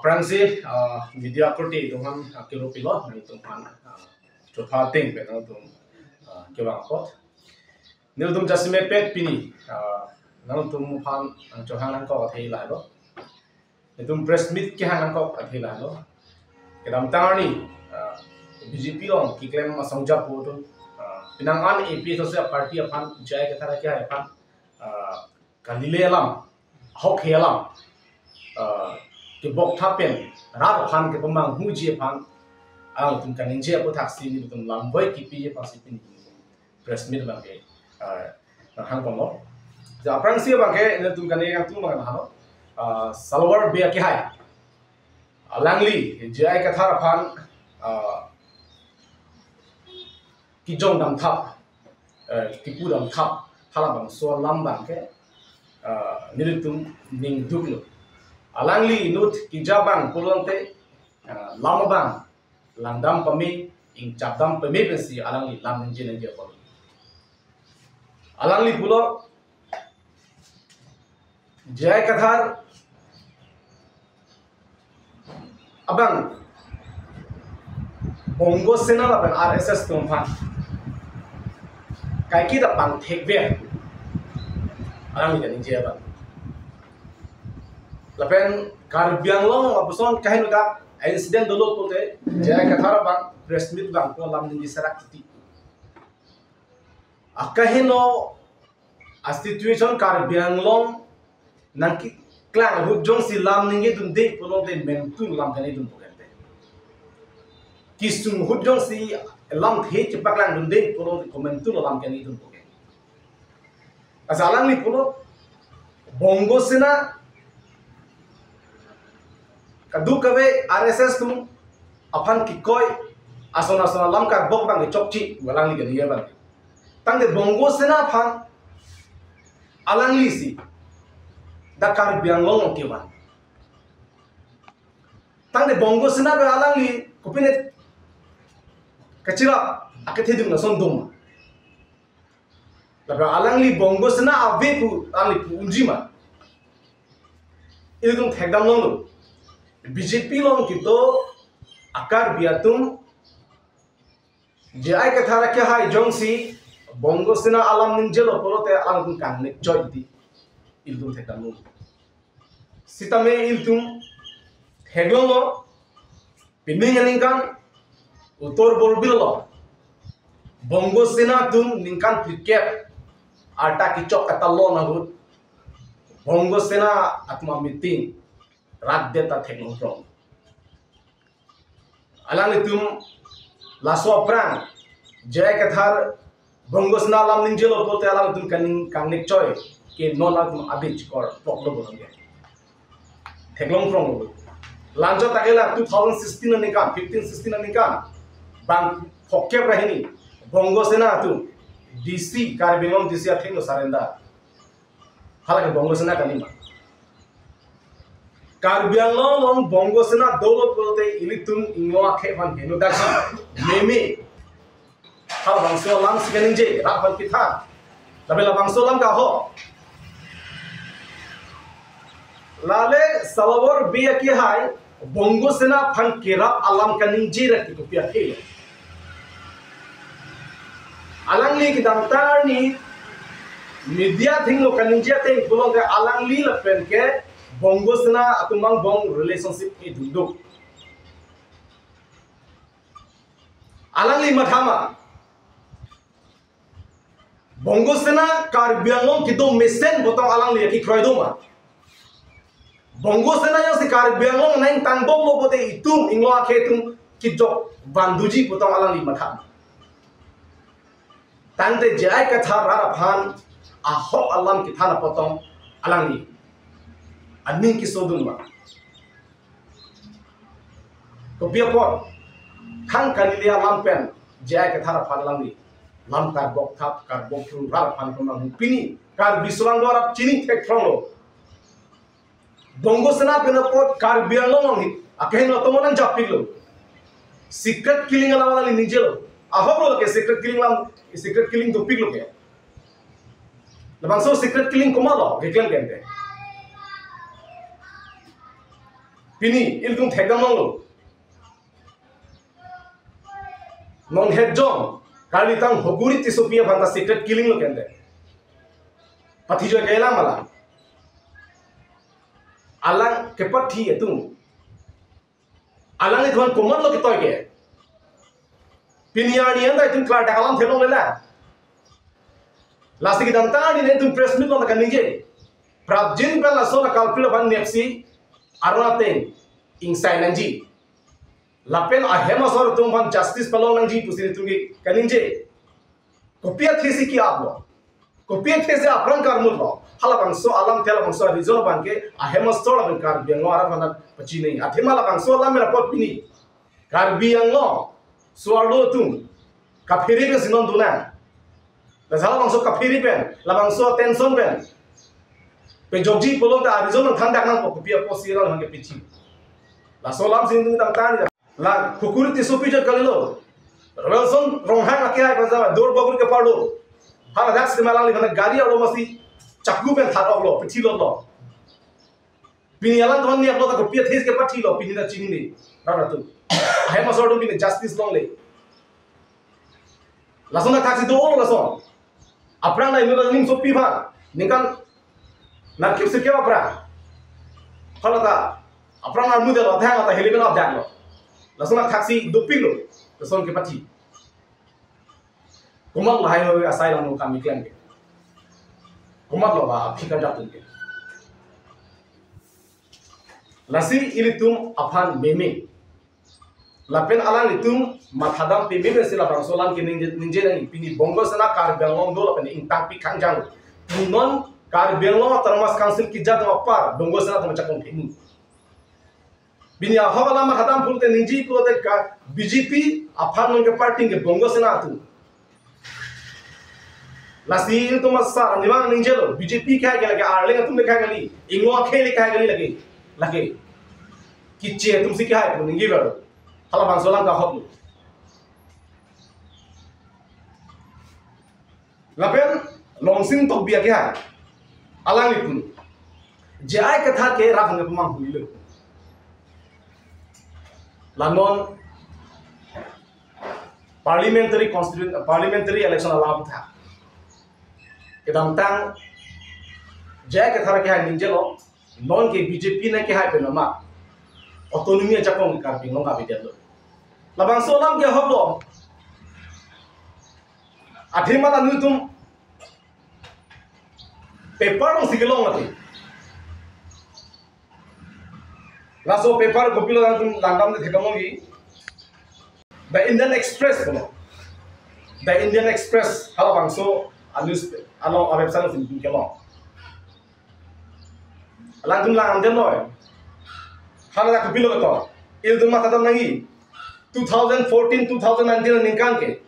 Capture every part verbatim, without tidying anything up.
Aphrangsi, ah, media akorte atum aphan, ah, kilo pilo, nangtum aphan, ah, chotha ting pen nangtum, ah, kevang apot. Nelitum jasemet pen pini, ah, nangtum aphan, ah, chohang nangkok athe lahelo. Nelitum press meet kehang nangkok athe lahelo. Kedamtang arni, ah, B J P along keklem asong japo atum, ah, penang an A P H L C party aphan, J I Kathar akehai aphan, ah, kalile alam, ahokhe alam, ah, kebok thap pen, rat aphan kepamanghuji aphan, alangtum kaningje aputhaksi nelitum lam boi kipiji aphansi pini press meet abang ke, ah, hang pon lo. Ja aphrangsi abang ke, nelitum kane yang tum abang halo, ah, Salawar Bey akehai. Alangli, J I Kathar aphan, ah, kijong dam thap, eh, kipu dam thap, halabangso alam abang ke, ah, nelitum ning duklo. Alangli inut keja abang pulote, ah, lam abang langdam pame, ingchapdam pame pensi alangli lam ningje ningje apot. Alangli pulo, J I Kathar abang Bongo Sena lapen R S S atum aphan kaiketa pangthekver, alangli kaningje abang. Lapen Karbi Anglong lapuson kaheno dak incident dolo pulote, J I Kathar abang press meet abang ko lam ningje serak titi. Akaheno a-situation Karbi Anglong nangkeklang ahut jongsi lam ningjedunde pulote mentu lam kaningjedun pu kente. Kesung ahut jongsi lamthe chepaklangdunde pulote komentu lam kaningjedun pu kente. Asa alangli pulo, Bongo Sena kadokave R S S atum aphan kikoi, ason ason alam karbok abang kechokche, alangli kaningje abang. Tangte Bongo Sena aphan alanglisi dak Karbi Anglong along kevan. Tangte Bongo Sena pen alangli kopine kachirap akethedung ason doma. Lapen alangli Bongo Sena ave pu alangli pu unji ma? Ilitum thekdam longlo. B J P along kedo a-Karbi atum J I Kathar akehai jongsi Bongo Sena alam ningjelo pulote alangtum kangnek choi di. Ilitum thekdam longlo. Sitame ilitum theklonglo, pining aningkan Uttar Borbil along Bongo Sena atum ningkan phlikep arta kechok katalon ahut Bongo Sena atum a-meeting rat det ta theklong prong. Alanglitum laso aphrang J I Kathar Bongo Sena alam ningjelo pulote alangtum kaning kangnek choi ke non alangtum abin chikor poklo bolong ke. Theklong prong lo. Lanjut ta ke la two thousand sixteen aningkan, fifteen sixteen aningkan, bang phokep ra hini Bongo Sena atum D C, Karbi Anglong D C athengno surrender. Halake Bongo Sena kali ma? Karbi Anglong along Bongo Sena dolo pulote ilitum ingno akhei aphan heno dak meme. Halabangso alamsi kaningje, rat aphan kethan. Lapen labangso alam ke ahok. Lale Salawar Bey akehai Bongo Sena aphan kerap alam kaningje ra ke kopi akhei. Alangli kedamtang arni media athengno kaningje ateng pulote alangli lapen ke Bongo Sena atum angbong relationship kedoduk. Alangli matha ma? Bongo Sena Karbi Anglong kedo mesen pu tong alangli kekroi do ma? Bongo Sena jongsi Karbi Anglong nangtang bomlo pulote itum ingno akhei atum kejok vanduji pu tong alangli matha ma? Tangte J I Kathar rat aphan ahok alam kethan apot tong alangli aning kesodun ma? Kopi apot, thang kalile alam pen J I Kathar aphan alangli lam karbok thap, karbok thru rat aphan kemang pini Karbi Sula Anglong arat chini thekprong lo. Bongo Sena pen apot Karbi Anglong along hi akeheno atomo nangjapiklo. Secret killing alam alangli ningjelo. Ahok lo ke secret killing alam, secret killing dopiklo ke. Labangso secret killing komatlo keklem kente? Pini ilitum thekdam longlo. Non het jong, kalitang Hokuri Tissopi aphan ta secret killing lo kende. Pathi jo ke alam alam. Alang kepathi atum. Alanglitum aphan komatlo ketoi ke. Pini arni anta itum klardak alam theklongle la. Lasi kedamtang arni nelitum press meet along kaningje. Prapjin pen laso la culprit aphan nepsi arona teng ingsai nangji. Lapen ahem asor atum aphan justice palong nangji pusi nelitum ke kaningje. Kopi athesi ke-aplo. Kopi athesi apran karmutlo. Halabangso alam the labangso reason abang ke ahem asor lapen Karbi Anglong arat aphan pachinei. Athema labangso alam mera pot pini. Karbi Anglong so-arlo atum kaphere pen si non dona. Laso labangso kaphere pen, labangso tension pen pejokji pulote a-reason nangthandak nangpo, kopi apotsi alang hangke pichi. Laso alam si nelitum tangtang. La Hokuri Tissopi jat kalilo. Wilson Ronghang akehai pen jama Duarbagori ke-arlo. Haladak si ma alangliphan gari arlo masi chakku pen thar-oklo, pithilotlo. Pini alangtum aphan neplo ta kopi athesi kepathilo, pini ta chinine. Rara tu. Ahem asor atum pini justice longle. Lason athaksi do-olo lason. Aphrang na inut aning sopi aphan. Ningkan nerkep sirkep aphrang. Halata aphrang armudetlo, thang ata helimen apdaklo. Lason athaksi dopiklo. Lason kepathi. Komat lahai hoi asai lang kam iklem ke. Komatlo ba aphi kardap tun ke. Lasi ilitum aphan meme. Lapen alanglitum mathadam peme pensi labangso alam ke ningje, ningje nang pini Bongo Sena Karbi Anglong do lapen ingtangpi kangjang. Non Karbi Anglong Autonomous Council kejat apar Bongo Sena atum chakong themu. Pini ahok alam mathadam pulote ningje pulote ka B J P aphan nong ke party ke Bongo Sena atum. Lasi ilitum asar nimang ningjelo, B J P kehai ke lake, Arleng atum le kehai kali, Ingno akhei le kehai kali lake, lake. Kiche atum si kehai pu ningje baru. Halabangso alam ke ahoklo. Lapen Longsing Tokbi akehai. Alangliphan J I Kathar ke rak hangke pemang hulilo. La non parliamentary constituent, parliamentary election alam tha. Kedamtang J I Kathar akehai ningjelo, non ke B J P nang kehai pen ma autonomy ajakong Karbi Anglong avedetlo. Labangso alam ke ahoklo. Athema ta nelitum paper alongsi kelong mati. Laso paper kopilo nangtum langdamde thekdam longji. The Indian Express kono. The Indian Express halabangso a-news along a-website alongsi kelong. Alangtum langdamdetlo. Hala kopilo ketok. Ilitum mathadam nangji. Two thousand fourteen, two thousand nineteen aningkan ke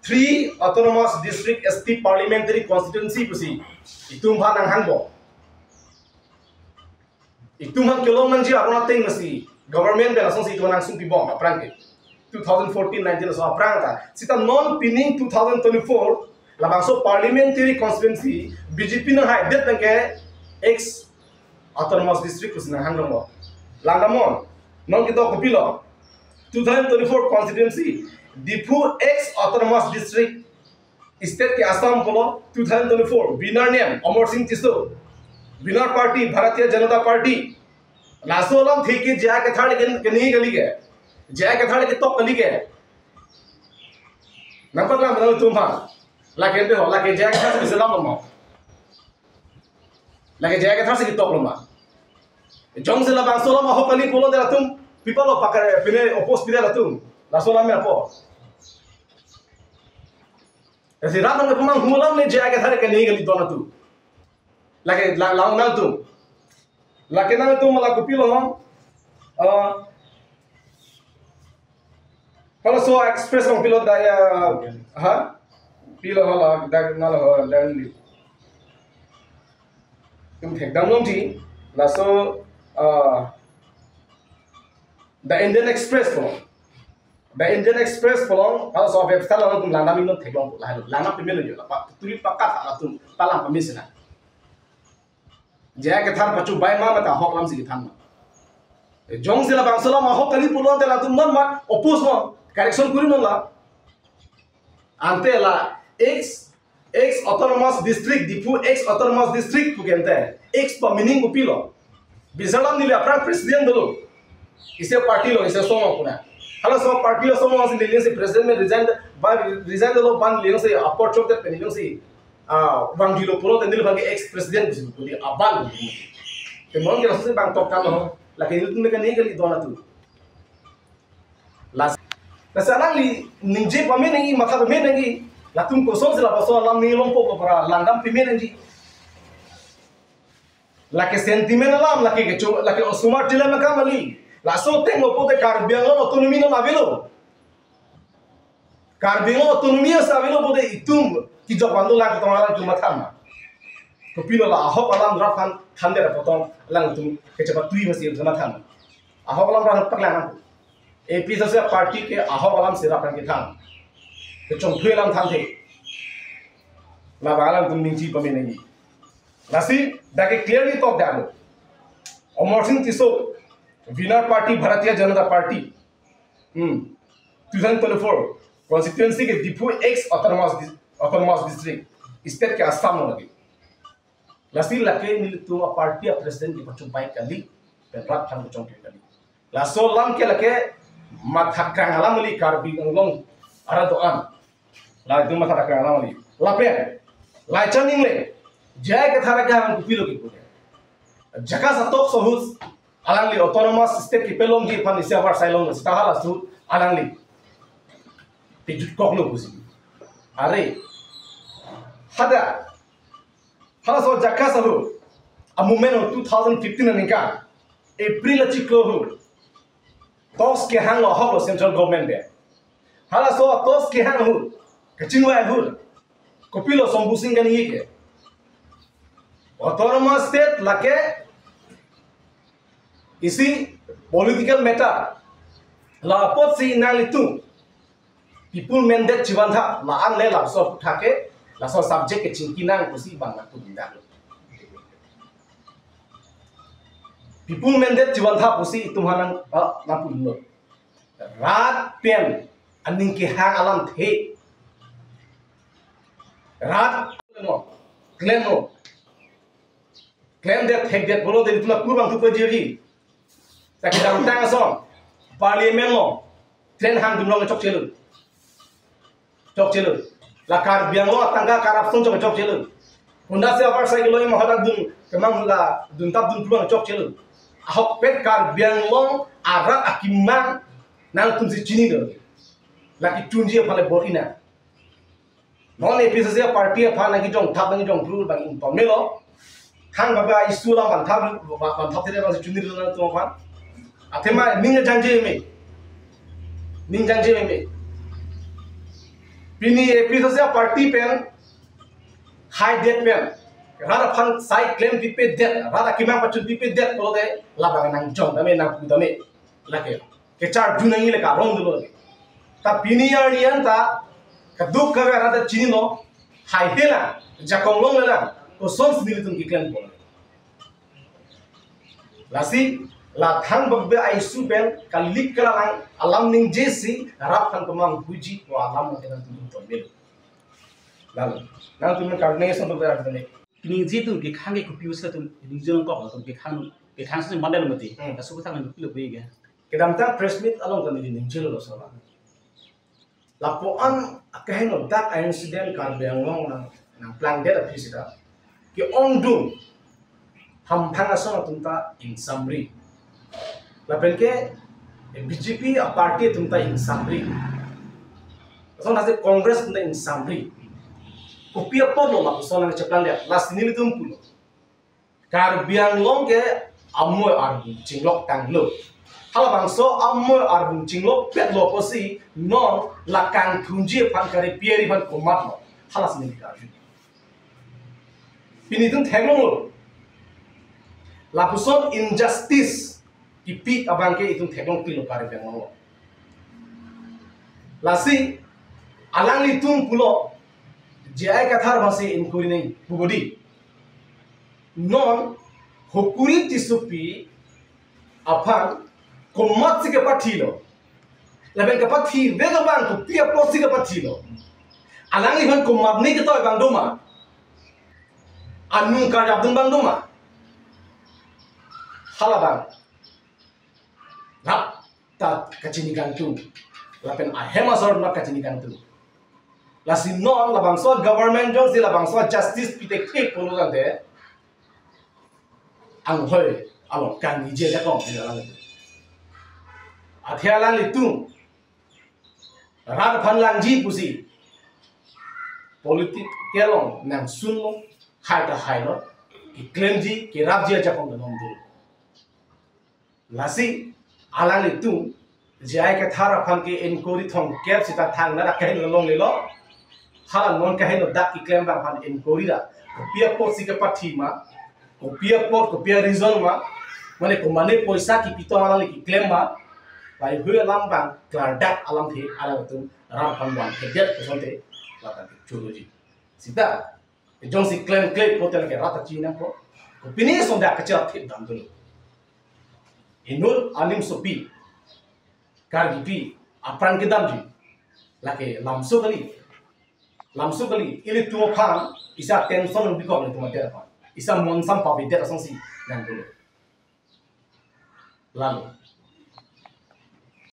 three autonomous district S T parliamentary constituency pusi itum aphan nanghangpo. Itum aphan kelong nangji arona teng masi government pen asonsi itum aphan nangsung pibom aphrang ke. Two thousand fourteen nineteen aso aphrang ta. Seta non pining two thousand twenty-four labangso parliamentary constituency B J P nanghaidet abang ke ex autonomous district pusi nanghang donglo. Langdamnon. Non ketok kopilo. Two thousand twenty-four constituency, Diphu ex autonomous district, state ke Assam pulo, two thousand twenty-four, winner name Amarsing Tisso, winner party Bharatiya Janata Party. Laso alam theke J I Kathar le ke, keningje kali ke. J I Kathar le ketok kali ke. Nangpaklang nangtum aphan. Lake ante ho, lake J I Kathar si selam lo ma. Lake J I Kathar si ketoklo ma. Jongsi labangso alam ahok kali pulote latum, people of pakar, pine oppose pide latum. Laso alam me apo. Esi rat nang pemang hulam le J I Kathar keningje kali don atum. Lake la, la nangtum. Lake nangtum la kopilo. Ah, Halaso Express along pilo da ya, ha? Pilo hala, da nalo ho, da li. Itum thekdam longji, laso, ah, The Indian Express pulo. The Indian Express pulo, halaso website along itum langdam, itum theklong lahelo, langdam pemelo yo, la pa, turi pakat latum, palang pemesena. J I Kathar pachubai ma, mate ahok alam si kethan ma. Jongsi labangso alam ahok kali pulote latum non mat oppose non, correction kuri non la. Ante la ex, ex autonomous district, Diphu ex autonomous district pu ke ante ex pa meaning kopilo? Bisalam neli aphrang president dolo. Isi party lo, isi asong puna. Halaso party lo asong si neli si president me resign, ba resign dolo, ban neli si apor chok det pen neli si, ah, bang dilo pulote neli bang ex president si pudi aban. Te non ke laso si bang tok kan ho. Lake neli tu me kani kali dona tu. Las, lasi alangli ningje pame nangji, matha pame nangji, latum kosonsi lapuson alam neli longpo para langdam pame nangji. Lake sentiment alam, lake kecho, lake osomar tila makam kali. Laso ateng lo pulote Karbi Anglong autonomy non avelo. Karbi Anglong autonomy asa avelo pulote itum kijok vandu lang ketong alam itum matha ma. Kopilo la ahok alam rat aphan than det apot alangtum kechepatui masi itum matha ma. Ahok alam rat paklang. A P H L C party ke ahok alam si rat aphan kethan. Kechongthui alam thanthe. Labang alangtum ningje pame nangji. Lasi, dak ke clearly tok dam. Amar Sing Tisso, winner party Bharatiya Janata Party. Hmm. Two thousand twenty-four constituency ke Diphu ex autonomous dis-, autonomous district. State ke Assam lo lake. Lasi lake nelitum a party a president kepachumpai kali, pen rat aphan kechongthui kali. Laso alam ke lake matha krang alam kali Karbi Anglong arat do-an. Latum matha krang alam kali. Lapen, lai chaning le, J I Kathar ke hang kopilo ke punya. Jaka satok sohus, alangli autonomous state kepelongji aphan isi avarsai long sita halaso alangli pejut koklo pusi. Are, hadak, halaso jaka sahu, a movement of two thousand fifteen aningkan, April achiklo hu, talks kehang lo ahok lo central government pen. Halaso talks kehang hu, kachingvai hu, kopilo Shambhu Sing kaningje ke. Autonomous state lake isi political matter. La apotsi nanglitum people mandate chevantha, la-an le laso aputhak ke, laso subject ke chingki nang pusi bang lapu dindak. People mandate chevantha pusi itum hanang, ah, lapu lo. Rat pen aning kehang alamthe. Rat mo, klemlo. Klemdet thekdet pulote itum la kurang tu pajiri. Sa kedamtang ason, parliament lo, train hangdun along chokchelo. Chokchelo. La Karbi Anglong atangka corruption chok chokchelo. Honda si avarsai kelo ma hadak dun, kemang la duntap dun pulang chokchelo. Ahokpet Karbi Anglong arat akemang nangtumsi chini do. Lake tunji aphan le bor-i nang. Non A P H L C party aphan nangkejongthap nangkejongphru bang ington melo. Hang baba issue alam banthap, banthap tele bang chunir nangtum aphan. Athema ning jangje me. Ning jangje me. Pini A P H L C party pen haidet pen rat aphan sai klem pipedet, rat akemang pachun pipedet pulote labang nangjong tame nangpu tame. Lake kecharju nangji le karong dolo lake. Ta pini arni anta kaduk kave rat ta chinilo, hai hela, jakong longlelang, kosonsi nelitum keklempo. Lasi, la thang bebe a issue pen, kalik kalalang, alam ningjesi, rat aphan kemang puji, ko alam ke nangtum tonmelo. Lalu, nangtum karne sampai berak dene. Ningje atum kekhang ke kopi usi atum, ningje nangkok atum kekhang, kekhang si model mati. Hmm. Kasu kethang nangkilo pui ke. Kedamtang press meet along kan neli ningjelo laso alam. Lapuan akeheno dak a incident Karbi Anglong nang, nangplangdet aphi sita ke-ongdung hamphang asong atum ta ingsamri. Lapen ke B J P a party atum ta ingsamri. Asong nasi Congress atum ta ingsamri. Kopi apotlo lapuson nangcheplangdet, lasi nelitum pulo. Karbi Anglong ke amoi arbung chinglok tanglo. Halabangso amoi arbung chinglokpetlo pusi non la kangthunji aphan kare pieri aphan komatlo. Halasi neli karju. Pini itum theklonglo. Lapuson injustice kipi abang ke itum theklong pilo Karbi Anglong lo. Lasi alanglitum pulo J I Kathar bangsi inquiry nangji pu bodi. Non Hokuri Tissopi aphan Komatsi kepathilo? Lapen kepathi ave abang kopi apotsi kepathilo? Alangliphan komatne ketoi abang doma? Anung karjap dun abang doma? Hala abang rap ta kachini kangtung. Lapen ahem asor ma kachini kangtung. Lasi non labangso government jongsi labangso justice pithekthe pulo tangte, anghoi along kangni ji ajakong di alang. Athe alanglitum rat aphan langji pusi politics kelong nangsunlo, hai ta hailo, keklemji kerapji ajakong ta non dolo. Lasi alanglitum J I Kathar aphan ke inquiry thomkep sita thangnarak kaheno longlelo. Hala non kaheno dak keklem abang aphan inquiry ra, kopi apotsi kepathi ma, kopi apot, kopi areason ma, mane komane poisa kipitong alangli keklem ma, laheihui alam abang klardak alamthe alangtum rat aphan vanthedet kosonte lata ke choloji. Sita jongsi klemkle pulote lake rat ta chinine ko. Kopine sonda kacharap thip dam dolo. Inut animsopi, Karbipi apran kedamji lake lamso kali. Lamso kali, ilitum aphan isa tension bikok ilitum adet aphan. Isa monsam pavidet asonsi nang dolo. Lalo